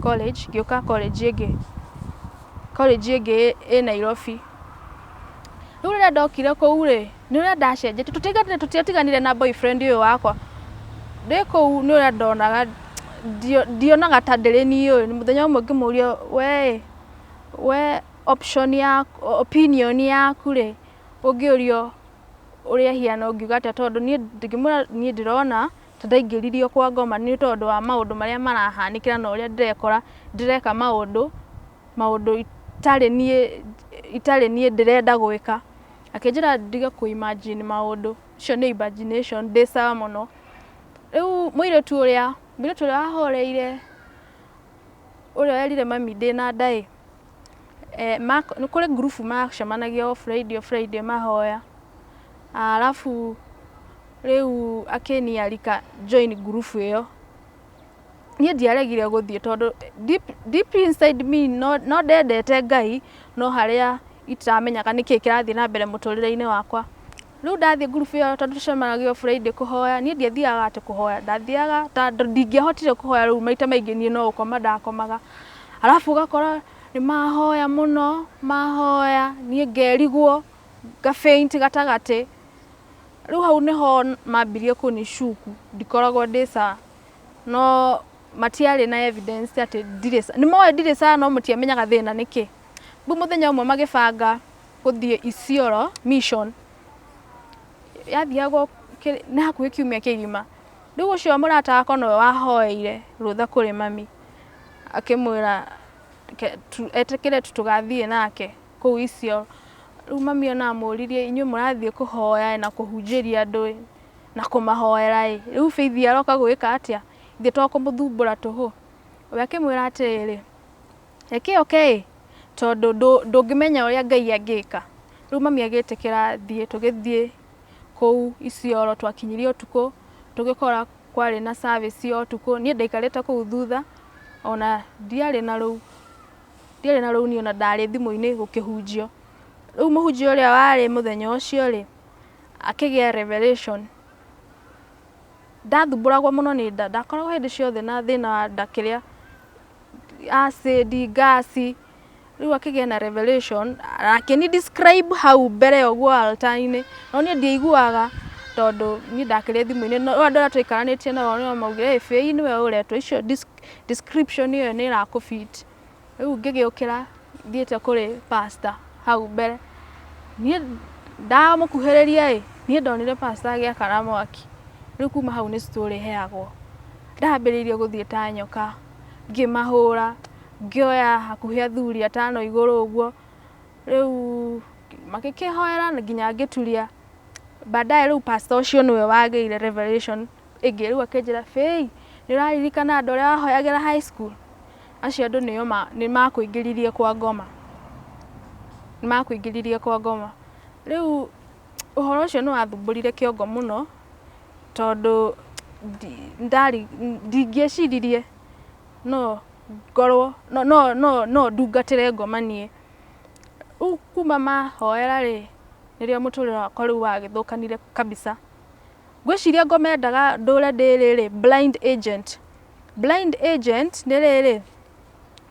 College ngĩũka college ĩngĩ, college ĩngĩ ĩ Nairobi. Rĩu rĩrĩa ndokire kũu rĩ, nĩ ũrĩa ndacenjetie, tũtiatiganire na boyfriend ũyũ wakwa. Ndĩ kũu nĩ ũrĩa ndonaga, ndionaga ta ndĩrĩ niĩ ũyũ, mũthenya ũmwe ngĩmũria we ĩ, we option yaku, opinion yaku rĩ, ũngĩũrio ũrĩa hiana ũngiuga atĩa tondũ niĩ ngĩmwĩra niĩ ndĩrona ta ndaingĩririo kwa ngoma nĩ tondũ wa maũndũ marĩa marahanĩkĩra na ũrĩa ndĩrekora ndĩreka maũndũ, maũndũ itarĩ niĩ ndĩrenda gwĩka. Akĩnjĩra ndige kũ imagine maũndũ, icio nĩ imagination ndĩ sawa mũno. Rĩu mũirĩtu ũrĩa wahoreire, ũrĩa werire mami ndĩna nda ĩ, nĩ kũrĩ ngurubu macemanagia o Friday o Friday mahoya, arabu rĩu akĩniarika join ngurubu ĩyo. Niĩ ndiaregire gũthiĩ tondũ deep inside me no ndendete Ngai, no harĩa itamenyaga nĩkĩ kĩrathiĩ na mbere mũtũrĩre-inĩ wakwa. Rĩu ndathiĩ ngurubu ĩyo tondũ tũcemanagia o Friday kũhoya, niĩ ndiathiaga atĩ kũhoya, ndathiaga tondũ ndingĩahotire kũhoya rĩu maita maingĩ niĩ no gũkoma ndakomaga. Arabu ũgakora nĩ mahoya mũno, mahoya, niĩ ngerigwo, nga faint gatagatĩ. Rĩu hau nĩho mambirie kũnĩcuku ndikoragwo ndĩ sawa, no matiarĩ na evidence atĩ ndirĩ sawa. Nĩ moĩ ndirĩ sawa no matiamenyaga thĩna nĩ kĩ. Rĩu mũthenya ũmwe magĩbanga gũthiĩ Isiolo mission, yathiagwo nĩ hakuhĩ kiumia kĩgima. Rĩu ũcio mũrata wakwa nĩwe wahoeire rũtha kũrĩ mami, akĩmwĩra etĩkĩre tu tũgathiĩ nake kũu Isiolo. Rĩu mami ona amũririe inyuĩ mũrathiĩ kũhoya na kũhunjĩria andũ ĩ, na kũmahoera ĩ, rĩu Faith aroka gwĩka atĩa? Ithuĩ to kũmũthumbũra tũhũ. We akĩmwĩra atĩrĩrĩ, reke oke ĩ, tondũ ndũngĩmenya ũrĩa Ngai angĩka. Rĩu mami agĩtĩkĩra thiĩ, tũgĩthiĩ kũu Isiolo, twakinyirie ũtukũ, tũgĩkora kwarĩ na service ya ũtukũ. Niĩ ndaikarĩte kũu thutha, ona ndiarĩ na rũu, ndiarĩ na rũu niĩ ona ndarĩ thimũ-inĩ gũkĩhunjio. Rĩu mũhunjia ũrĩa warĩ mũthenya ũcio rĩ, akĩgĩa revelation. Ndathumbũragwo mũno nĩ nda, ndakoragwo hĩndĩ ciothe na thĩna wa nda kĩrĩa, acid, ngasi. Rĩu akĩgĩa na revelation, akĩni describe hau mbere ũguo altar-inĩ, no niĩ ndiaiguaga tondũ niĩ ndakĩrĩ thimũ-inĩ, no andũ arĩa twaikaranĩtie nao nĩo maugire Faith nĩwe ũretwo, icio description ĩyo nĩ ĩrakũ fit. Rĩu ngĩgĩũkĩra thiĩte kũrĩ pastor hau mbere, niĩ ndamũkuhĩrĩria ĩ, niĩ ndonire pastor agĩakana mwaki. Rĩu kuma hau nĩ story heagwo. Ndambĩrĩirie gũthiĩ ta nyoka, ngĩmahũra, ngĩoya hakuhĩ athuri atano igũrũ ũguo. Rĩu magĩkĩhoera nginya ngĩturia. Baadaye rĩu pastor ũcio nĩwe wagĩire revelation ĩngĩ. Rĩu akĩnjĩra, Faith, nĩ ũraririkana andũ arĩa wahoyagĩra high school? Acio andũ nĩo nĩ makũingĩririe kwa ngoma. Nĩ makũingĩririe kwa ngoma. Rĩu ũhoro ũcio nĩ wathumbũrire kĩongo mũno tondũ ndarĩ ndingĩeciririe no ngorwo no no no no ndungatĩre ngoma niĩ. Rĩu kuma mahoera rĩ, nĩrĩo mũtũrĩre wakwa rĩu wagĩthũkanire kabisa. Ngwĩciria ngoma yendaga ndũre ndĩ rĩrĩ blind agent. Blind agent nĩ rĩrĩ,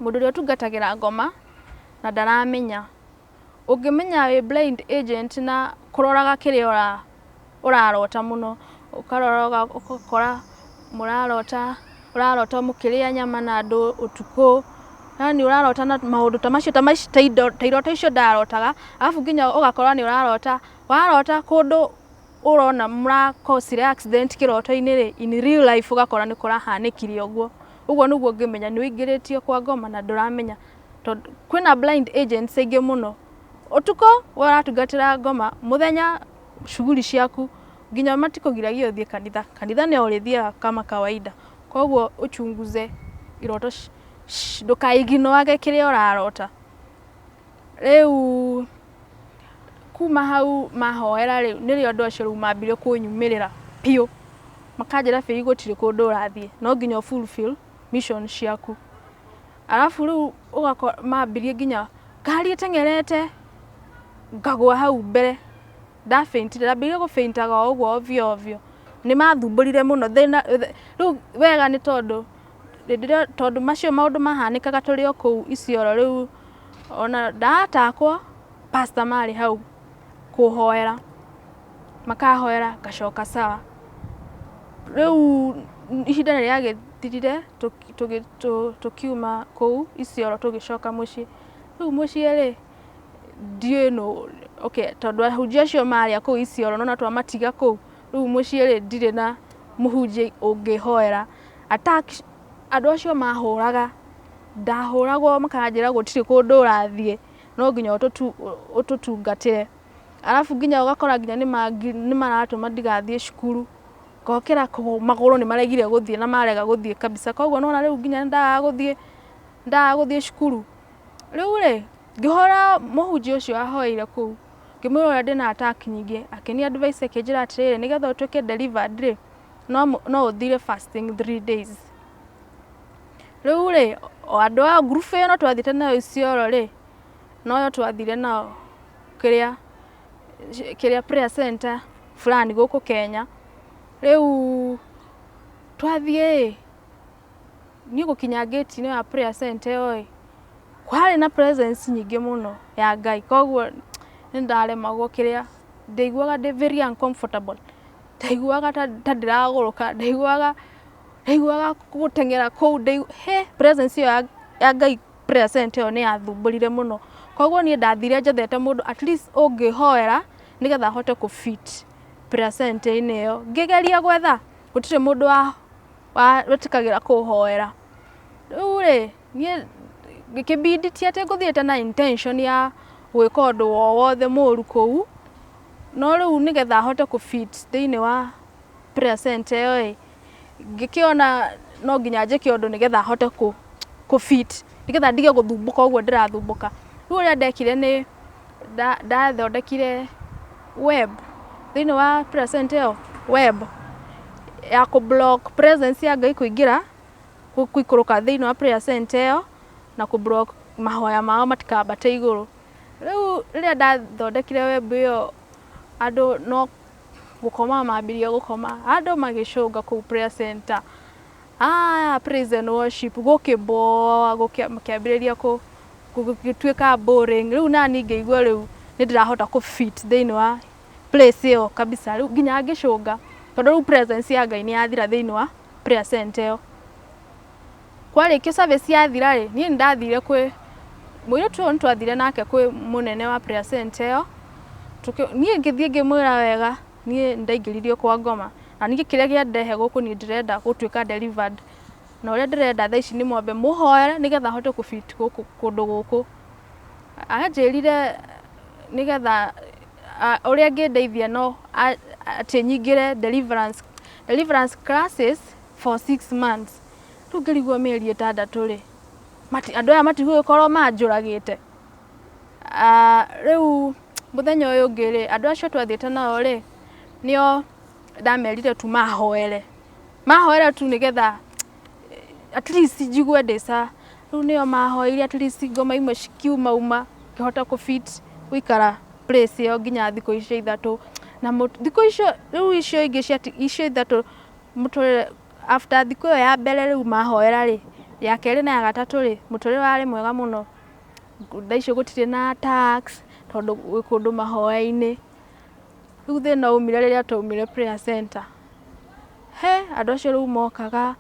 mũndũ ũrĩa ũtungatagĩra ngoma na ndaramenya. Ũngĩmenya wĩ blind agent na kũroraga kĩrĩa ũrarota mũno, ũkarora ũgakora mũrarota, ũrarota mũkĩrĩa nyama na andũ ũtukũ, yani ũrarota na maũndũ ta macio ta macio ta indo ta iroto icio ndarotaga, arabu nginya ũgakora nĩ ũrarota, warota kũndũ ũrona mũrakosire accident kĩroto-inĩ rĩ, in real life ũgakora nĩ kũrahanĩkire ũguo. Ũguo nĩguo ũngĩmenya nĩ ũingĩrĩtio kwa ngoma na ndũramenya tondũ kwĩna blind agents aingĩ mũno. Ũtukũ we ũratungatĩra ngoma, mũthenya shughuli ciaku nginya matikũgiragia ũthiĩ kanitha. Kanitha no ũrĩthiaga kama kawaida. Koguo ũchunguze iroto ndũkaiginoage kĩrĩa ũrarota. Rĩu kuma hau mahoera rĩ, nĩrĩo andũ acio rĩu mambirie kũnyumĩrĩra biũ. Makanjĩra Faith gũtirĩ kũndũ ũrathiĩ, no nginya ũ fulfill mission ciaku. Arabu rĩu ũgakora mambirie nginya ngari ĩteng'erete ngagũa hau mbere. Ndafaintire, ndambĩrĩirie gũfaintaga o ũguo ovyo ovyo. Nĩ mathumbũrire mũno thĩna rĩu wega nĩ tondũ hĩndĩ ĩrĩa tondũ macio maũndũ mahanĩkaga tũrĩ o kũu Isiolo rĩu ona ndaatakwo pastor marĩ hau kũhoera, makahoera ngacoka sawa. Rĩu ihinda nĩ rĩagĩthirire tũkiuma kũu Isiolo tũgĩcoka mũciĩ. Rĩu mũciĩ rĩ, ndiũĩ nũ okay tondũ ahunjia acio marĩ a kũu Isiolo nĩwona twamatiga kũu, rĩu mũciĩ rĩ ndirĩ na mũhunjia ũngĩhoera. Attack andũ acio mahũraga, ndahũragwo makanjĩra gũtirĩ kũndũ ũrathiĩ no nginya ũtũtungatĩre. Arabu nginya ũgakora nginya nĩ maratũma ndigathiĩ cukuru, ngokĩra magũrũ nĩ maregire gũthiĩ na marega gũthiĩ kabisa. Koguo nĩwona rĩu nginya nĩ ndagaga gũthiĩ ndagaga gũthiĩ cukuru. Rĩu rĩ, ngĩhũra mũhunjia ũcio wahoeire kũu, ngĩmwĩra ũrĩa ndĩna attack nyingĩ, akĩni advice akĩnjĩra atĩrĩrĩ, nĩgetha ũtuĩke delivered rĩ, no ũthire fasting 3 days. Rĩu rĩ, o andũ a group ĩno twathiĩte nayo Isiolo rĩ, noyo twathire nao kĩrĩa kĩrĩa prayer center fulani gũkũ Kenya. Rĩu twathiĩ ĩ, niĩ gũkinya gate-inĩ ya prayer center ĩyo ĩ, kwarĩ na presence nyingĩ mũno ya Ngai koguo nĩ ndaremagwo kĩrĩa ndaiguaga ndĩ very uncomfortable. Ndaiguaga ta ndĩragũrũka, ndaiguaga ndaiguaga gũteng'era kũu he presence ĩyo ya Ngai prayer center ĩyo nĩ yathumbũrire mũno. Koguo niĩ ndathire njethete mũndũ at least ũngĩhoera nĩgetha hote kũ fit prayer center-inĩ ĩyo. Ngĩgeria gwetha gũtirĩ mũndũ wa wetĩkagĩra kũhoera. Rĩu rĩ, niĩ gĩkĩbidi ti atĩ ngũthiĩte na intention ya gwĩka ũndũ o wothe mũru kũu, no rĩu nĩgetha hote kũ fit thĩinĩ wa prayer center ĩyo ĩ, ngĩkĩona no nginya njĩke ũndũ nĩgetha hote kũ fit nĩgetha ndige gũthumbũka ũguo ndĩrathumbũka. Rĩu ũrĩa ndekire nĩ ndathondekire web thĩinĩ wa prayer center ĩyo web ya kũ block presence ya Ngai kũingĩra gũikũrũka thĩinĩ wa prayer center ĩyo na kũ block mahoya mao matikambate igũrũ. Rĩu rĩrĩa ndathondekire web ĩyo andũ no gũkoma mambirie gũkoma, andũ magĩcũnga kũu prayer center. Ah, praise and worship gũkĩboa makĩambĩrĩria gũgĩtuĩka boring. Rĩu nani ngĩigua rĩu nĩ ndĩrahota kũ fit thĩinĩ wa place ĩyo kabisa. Rĩu nginya ngĩcũnga tondũ rĩu presence ya Ngai nĩ yathira thĩinĩ wa prayer center ĩyo. Kwarĩkio service yathira rĩ, niĩ nĩ ndathire kwĩ mũirĩtu ũyũ nĩ twathire nake kwĩ mũnene wa prayer center ĩyo. Niĩ ngĩthiĩ ngĩmwĩra wega niĩ nĩ ndaingĩririo kwa ngoma. Na ningĩ kĩrĩa kĩandehe gũkũ niĩ ndĩrenda gũtuĩka delivered. Na ũrĩa ndĩrenda thaa ici nĩ mwambe mũhoere nĩgetha hote kũ fit gũkũ kũndũ gũkũ. Anjĩrire nĩgetha ũrĩa angĩndeithia no atĩ nyingĩre deliverance classes for 6 months. Rĩu ngĩrigwo mĩeri 6 rĩ, andũ aya matigũgĩkorwo manjũragĩte. Rĩu mũthenya ũyũ ũngĩ rĩ, andũ acio twathiĩte nao rĩ, nĩo ndamerire tu mahoere. Mahoere tu nĩgetha at least njigue ndĩ sawa. Rĩu nĩo mahoeire, at least ngoma imwe cikiumauma, ngĩhota kũ fit gũikara place ĩyo nginya thikũ icio 3. Na thikũ icio rĩu icio ingĩ cia icio 3 mũtũrĩre after thikũ ĩyo ya mbere rĩu mahoera rĩ, ya kerĩ na ya gatatũ rĩ, mũtũrĩre warĩ mwega mũno. Thaa icio gũtirĩ na attacks tondũ gwĩ kũndũ mahoya-inĩ. Rĩu thĩna waumire rĩrĩa twaumire prayer center. He andũ acio rĩu mokaga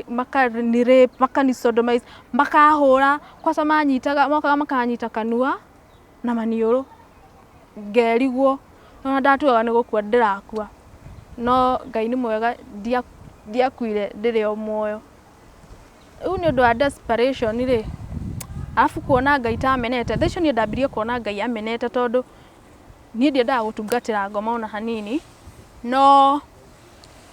makani rape, makani sodomize, makahũra, kwanza manyitaga, mokaga makanyita kanua na maniũrũ, ngerigwo ona ndatuaga nĩ gũkua ndĩrakua, no Ngai nĩ mwega, ndiakuire, ndĩrĩ o muoyo. Rĩu nĩ ũndũ wa desperation rĩ, arabu kuona Ngai ta amenete, thaa icio niĩ ndambirie kuona Ngai amenete tondũ niĩ ndiendaga gũtungatĩra ngoma ona hanini, no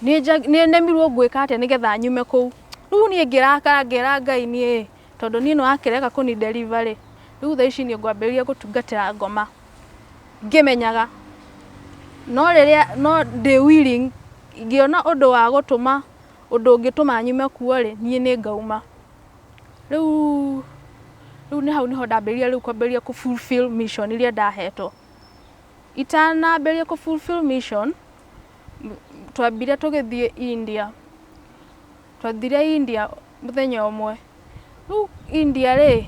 nĩ nemirwo ngwĩka atĩa nĩgetha nyume kũu. Rĩu niĩ ngĩrakara, ngĩra Ngai niĩ tondũ niĩ nĩ wakĩrega kũni deliver rĩ, rĩu thaa ici niĩ ngwambĩrĩria gũtungatĩra ngoma ngĩmenyaga. No rĩrĩa no ndĩ willing, ingĩona ũndũ wa gũtũma ũndũ ũngĩtũma nyume kuo rĩ, niĩ nĩ ngauma. Rĩu nĩ hau nĩho ndambĩrĩirie rĩu kwambĩrĩria kũ fulfill mission iria ndahetwo. Itanambĩrĩria kũ fulfill mission, twambire tũgĩthiĩ India. Twathire India mũthenya ũmwe. Rĩu India rĩ,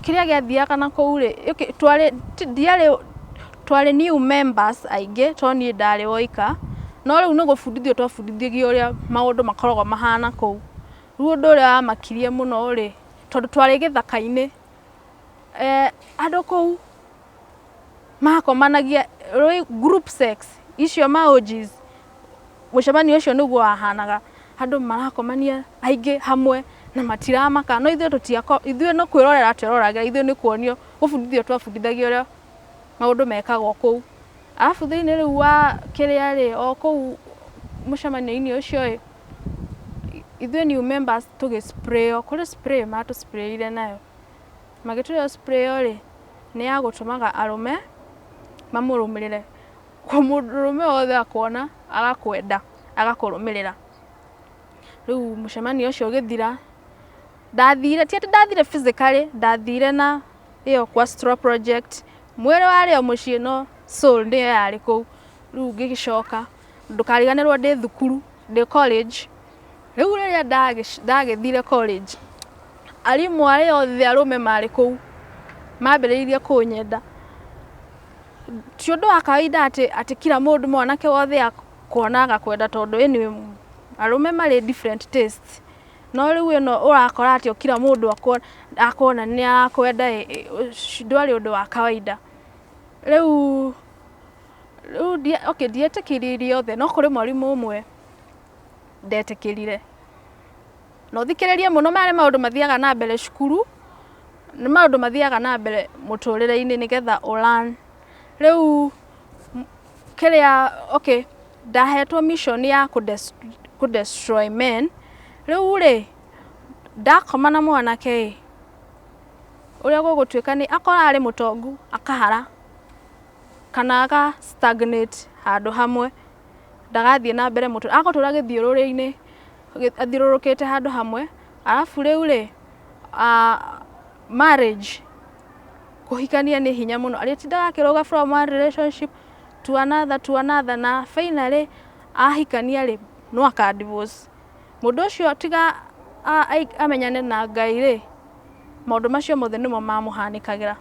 kĩrĩa gĩathiaga na kũu rĩ, okay, twarĩ ndiarĩ, twarĩ new members aingĩ to niĩ ndarĩ woika, no rĩu nĩ gũbundithio twabundithagio ũrĩa maũndũ makoragwo mahana kũu. Rĩu ũndũ ũrĩa wamakirie mũno rĩ, tondũ twarĩ gĩthaka-inĩ, andũ kũu makomanagia group sex icio ma orgies, mũcemanio ũcio nĩguo wahanaga, andũ marakomania aingĩ hamwe na matiramaka, no ithuĩ tũtiako, ithuĩ no kwĩrorera tweroragĩra, ithuĩ nĩ kuonio gũbundithio twabundithagio ũrĩa maũndũ mekagwo kũu. Arabu thĩinĩ rĩu wa kĩrĩa rĩ, o kũu mũcemanio-inĩ ũcio ĩ, ithuĩ new members tũgĩ spray o, kũrĩ spray matũ spray ire nayo. Magĩtũhe spray ĩyo rĩ, nĩ ya gũtũmaga arũme mamũrũmĩrĩre. Mũndũrũme wothe akuona agakwenda, agakũrũmĩrĩra. Rĩu mũcemanio ũcio ũgĩthira, ndathire, ti atĩ ndathire physically, ndathire na ĩyo kwa straw project, mwĩrĩ warĩ o mũciĩ no soul nĩyo yarĩ kũu. Rĩu ngĩgĩcoka, ndũkariganĩrwo ndĩ thukuru, ndĩ college. Rĩu rĩrĩa ndagĩthire college, arimũ arĩa othe arũme marĩ kũu mambĩrĩirie kũnyenda. Ti ũndũ wa kawaida atĩ kila mũndũ mwanake wothe akuona agakwenda, tondũ anyway arũme marĩ different tastes. No rĩu ĩno ũrakora atĩ o kila mũndũ akuona nĩ arakwenda, ndwarĩ ũndũ wa kawaida. Rĩu okay, ndietĩkĩririe othe, no kũrĩ mwarimũ ũmwe ndetĩkĩrire. Na ũthikĩrĩrie mũno, maya nĩ maũndũ mathiaga na mbere cukuru, nĩ maũndũ mathiaga na mbere mũtũrĩre-inĩ nĩgetha ũ learn. Rĩu kĩrĩa, okay, ndahetwo mission ya kũ destroy men. Rĩu rĩ, ndakoma na mwanake ĩ, ũrĩa gũgũtuĩka nĩ akorwo arĩ mũtongu akahara kana aga stagnate handũ hamwe, ndagathiĩ na mbere mũtũrĩre, agũtũra gĩthiũrũrĩ-inĩ, athiũrũrũkĩte handũ hamwe. Arabu rĩu rĩ, marriage, kũhikania nĩ hinya mũno, arĩtindaga akĩrũga from one relationship to another to another, na finally ahikania rĩ, no aka divorce. Mũndũ ũcio tiga amenyane na Ngai rĩ, maũndũ macio mothe nĩmo mamũhanĩkagĩra.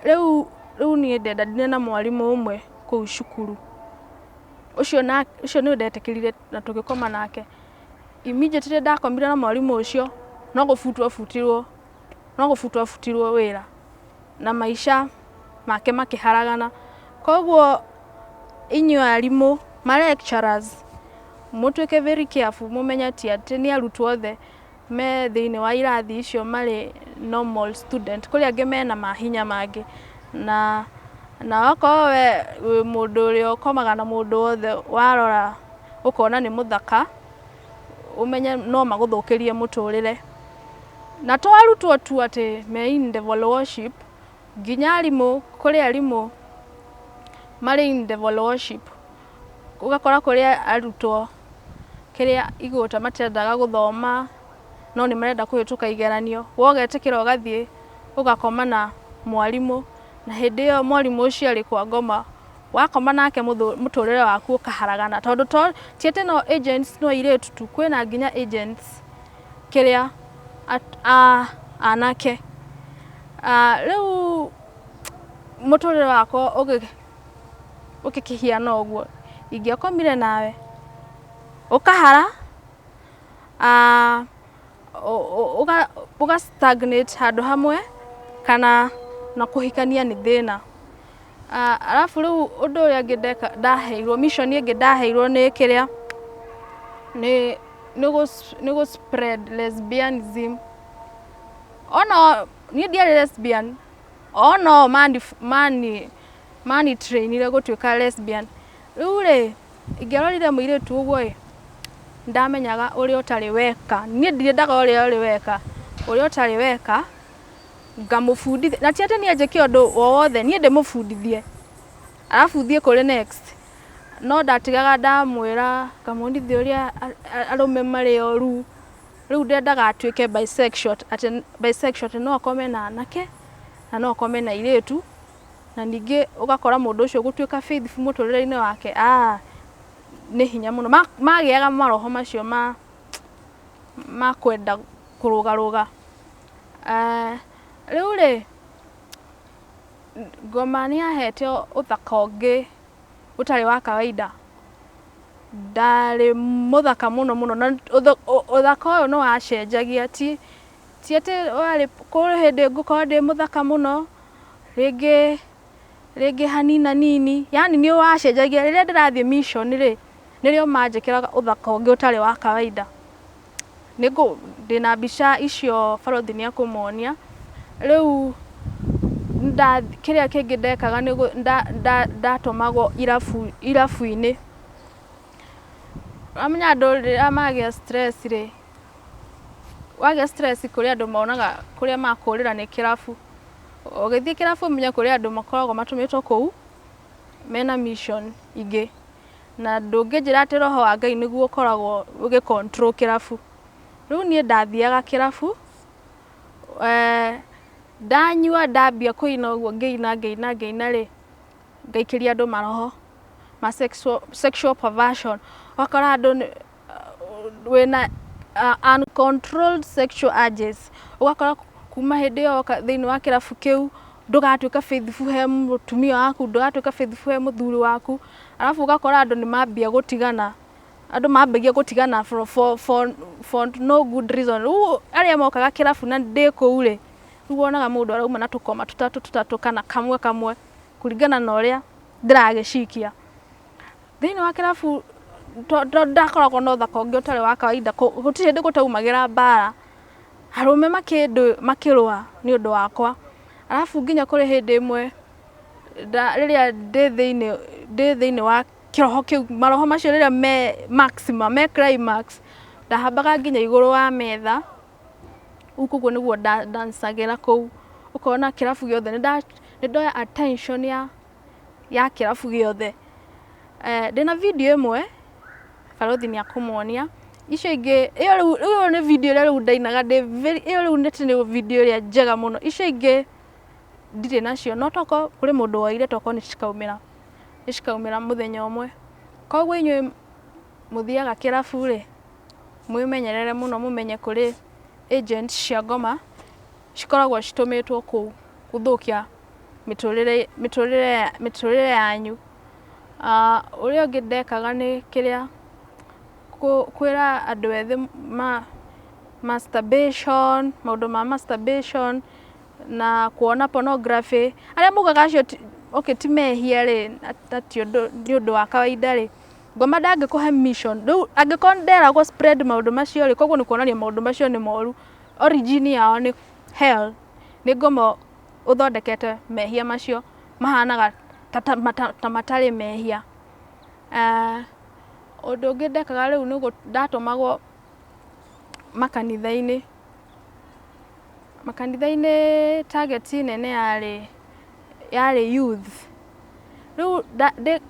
Rĩu niĩ ndendandire na mwarimũ ũmwe kũu cukuru. Ũcio na ũcio nĩwe ndetĩkĩrire na tũgĩkoma nake. Immediately ndakomire na mwarimũ ũcio, no gũbutwo abutirwo, no gũbutwo abutirwo wĩra na maica make makĩharagana. Koguo inyuĩ arimũ Ma lecturers mũtuĩke very careful, mũmenye ti atĩ nĩ arutwo othe me thĩinĩ wa irathi icio marĩ normal student, kũrĩ angĩ mena mahinya mangĩ. Na okorwo we wĩ mũndũ ũrĩa ũkomaga na mũndũ wothe warora ũkona nĩ mũthaka, ũmenye no magũthũkĩrie mũtũrĩre. Na to arutwo tu atĩ me in devil worship, nginya arimũ, kũrĩ arimũ marĩ in devil worship. Ũgakora kũrĩ arutwo kĩrĩa igũta matendaga gũthoma no nĩ marenda kũhĩtũka igeranio, we ũgetĩkĩra ũgathiĩ ũgakoma na mwarimũ, na hĩndĩ ĩyo mwarimũ ũcio arĩ kwa ngoma, wakoma nake mũtũrĩre waku ũkaharagana, tondũ to ti atĩ no agents no airĩtu tu, kwĩna nginya agents kĩrĩa anake. Rĩu mũtũrĩre wakwa ũgĩkĩhiana ũguo, ingĩakomire nawe ũkahara, ũga stagnate handũ hamwe, kana na kũhikania nĩ thĩna. Arabu rĩu ũndũ ũrĩa ũngĩ ndeka ndaheirwo, mission ĩngĩ ndaheirwo nĩ kĩrĩa, nĩ gũ spread lesbianism. Ona niĩ ndiarĩ lesbian, ono mani trainire gũtuĩka lesbian. Rĩu rĩ, ingĩarorire mũirĩtu ũguo ĩ, ndamenyaga ũrĩa ũtarĩ weka, niĩ ndiendaga ũrĩa ũrĩ weka, ũrĩa ũtarĩ weka ngamũbundithia, na ti atĩ niĩ njĩke ũndũ o wothe, niĩ ndĩmũbundithie arabu thiĩ kũrĩ next. No ndatigaga ndamwĩra, ngamuonithia ũrĩa arũme marĩ oru. Rĩu ndendaga atuĩke bisexual, atĩ bisexual atĩ no akome na anake na no akome na airĩtu, na ningĩ ũgakora mũndũ ũcio gũtuĩka faithful mũtũrĩre-inĩ wake, nĩ hinya mũno. Magĩaga maroho macio ma kwenda kũrũgarũga. Rĩu rĩ, ngoma nĩ yahete ũthaka ũngĩ ũtarĩ wa kawaida. Ndarĩ mũthaka mũno mũno, na ũthaka ũyũ nĩ wacenjagia, ti atĩ warĩ kũrĩ hĩndĩ ngũkorwo ndĩ mũthaka mũno, rĩngĩ hanina nini, yani nĩ wacenjagia. Rĩrĩa ndĩrathiĩ mission rĩ, nĩrĩo manjĩkĩraga ũthaka ũngĩ ũtarĩ wa kawaida. Ndĩna mbica icio barothi nĩ ekũmonia. Rĩu kĩrĩa kĩngĩ ndekaga nĩ ndatũmagwo irabu-inĩ. Wamenya andũ rĩrĩa magĩa stress rĩ, wagĩa stress kũrĩ andũ monaga kũrĩa makũrĩra nĩ kĩrabu. Ũgĩthiĩ kĩrabu ũmenye kũrĩ andũ makoragwo matũmĩtwo kũu mena mission ingĩ, na ndũngĩnjĩra atĩ roho wa Ngai nĩguo ũkoragwo ũgĩ control kĩrabu. Rĩu niĩ ndathiaga kĩrabu, ndanyua ndambia kũina ũguo, ngĩina ngĩina ngĩina rĩ, ngaikĩria andũ maroho ma sexual perversion. Ũgakora andũ wĩna uncontrolled sexual urges, ũgakora kuma hĩndĩ ĩyo woka thĩinĩ wa kĩrabu kĩu ndũgatuĩka faithful he mũtumia waku, ndũgatuĩka faithful he mũthuri waku, arabu ũgakora andũ nĩ mambia gũtigana, andũ mambagia gũtigana for no good reason. Rĩu arĩa mokaga kĩrabu na ndĩ kũu rĩ, rĩu wonaga mũndũ arauma na tũkoma tũtatũ tũtatũ kana kamwe kamwe kũringana na ũrĩa ndĩragĩcikia. Thĩinĩ wa kĩrabu ndakoragwo na ũthaka ũngĩ ũtarĩ wa kawaida, gũtirĩ hĩndĩ gũtaumagĩra mbara, arũme makĩrũa nĩ ũndũ wakwa. Arabu nginya kũrĩ hĩndĩ ĩmwe rĩrĩa ndĩ thĩinĩ wa kĩroho kĩu, maroho macio rĩrĩa me maximum, me climax, ndahambaga nginya igũrũ wa metha, rĩu koguo nĩguo ndancagĩra kũu, ũkona kĩrabu gĩothe nĩ ndoya attention ya kĩrabu gĩothe. Ndĩna video ĩmwe barothi nĩ akũmuonia, icio ingĩ, ĩyo rĩu ĩyo nĩ video ĩrĩa rĩu ndainaga ndĩ very, ĩyo rĩu nĩ video ĩrĩa njega mũno, icio ingĩ ndirĩ nacio, no tokorwo kũrĩ mũndũ woire tokorwo nĩ cikaumĩra, nĩ cikaumĩra mũthenya ũmwe. Koguo inyuĩ mũthiaga kĩrabu rĩ, mwĩmenyerere mũno, mũmenye kũrĩ agents cia ngoma cikoragwo citũmĩtwo kũu gũthũkia mĩtũrĩre yanyu. Ũrĩa ũngĩ ndekaga nĩ kĩrĩa, kwĩra andũ ethĩ masturbation, maũndũ ma masturbation na kuona pornography, arĩa maugaga acio okay ti mehia rĩ, ti ũndũ, nĩ ũndũ wa kawaida rĩ, Ngoma ndangĩkũhe mission. Rĩu angĩkorwo nderagwo spread maũndũ macio rĩ, koguo nĩ kuonania maũndũ macio nĩ moru. Origin yao nĩ hell, nĩ ngoma ũthondekete mehia macio mahanaga ta, ta, ta, ta matarĩ mehia. Ũndũ ũngĩ ndekaga rĩu nĩ ndatũmagwo makanitha-inĩ. Makanitha-inĩ target nene yarĩ youth. Rĩu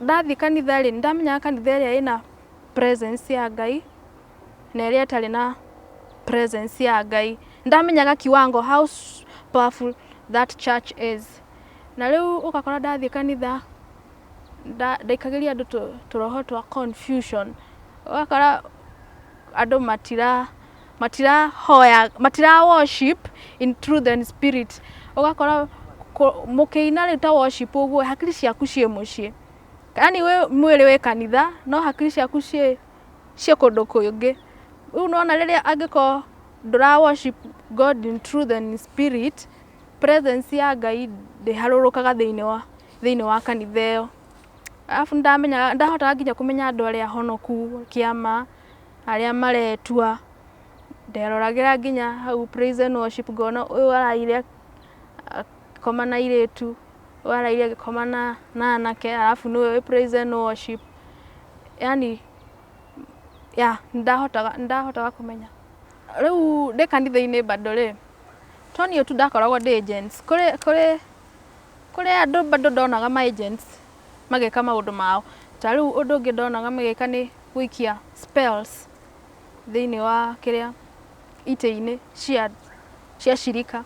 ndathiĩ kanitha rĩ, nĩndamenyaga kanitha ĩrĩa ĩna presence ya Ngai na ĩrĩa ĩtarĩ na presence ya Ngai. Nĩndamenyaga kiwango how powerful that church is. Na rĩu ũgakora ndathiĩ kanitha ndaikagĩria andũ tũroho twa confusion. Ũgakora andũ matirahoya, matira worship in truth and spirit. Ũgakora mũkĩina rĩu ta worship ũguo, hakiri ciaku ciĩ mũciĩ. Yaani wĩ mwĩrĩ wĩ kanitha no hakiri ciaku ciĩ kũndũ kũngĩ. Rĩu nĩwona rĩrĩa angĩkorwo ndũra worship God in truth and in spirit, presence ya Ngai ndĩharũrũkaga thĩinĩ wa kanitha ĩyo. Arabu nĩndamenyaga, nĩndahotaga nginya kũmenya andũ arĩa honoku kĩama, arĩa maretua. Nderoragĩra nginya hau praise and worship ngona ũyũ araire agĩkoma na airĩtu, ũyũ araire agĩkoma na anake, arabu nĩwe wĩ praise and worship. Yaani yeah, nĩndahotaga kũmenya. Rĩu ndĩ kanitha-inĩ bado rĩ, to niĩ tu ndakoragwo ndĩ agents. Kũrĩ andũ bado ndonaga ma agents magĩka maũndũ mao. Ta rĩu ũndũ ũngĩ ndonaga magĩka nĩ gũikia spells thĩinĩ wa kĩrĩa itĩ-inĩ cia cirika.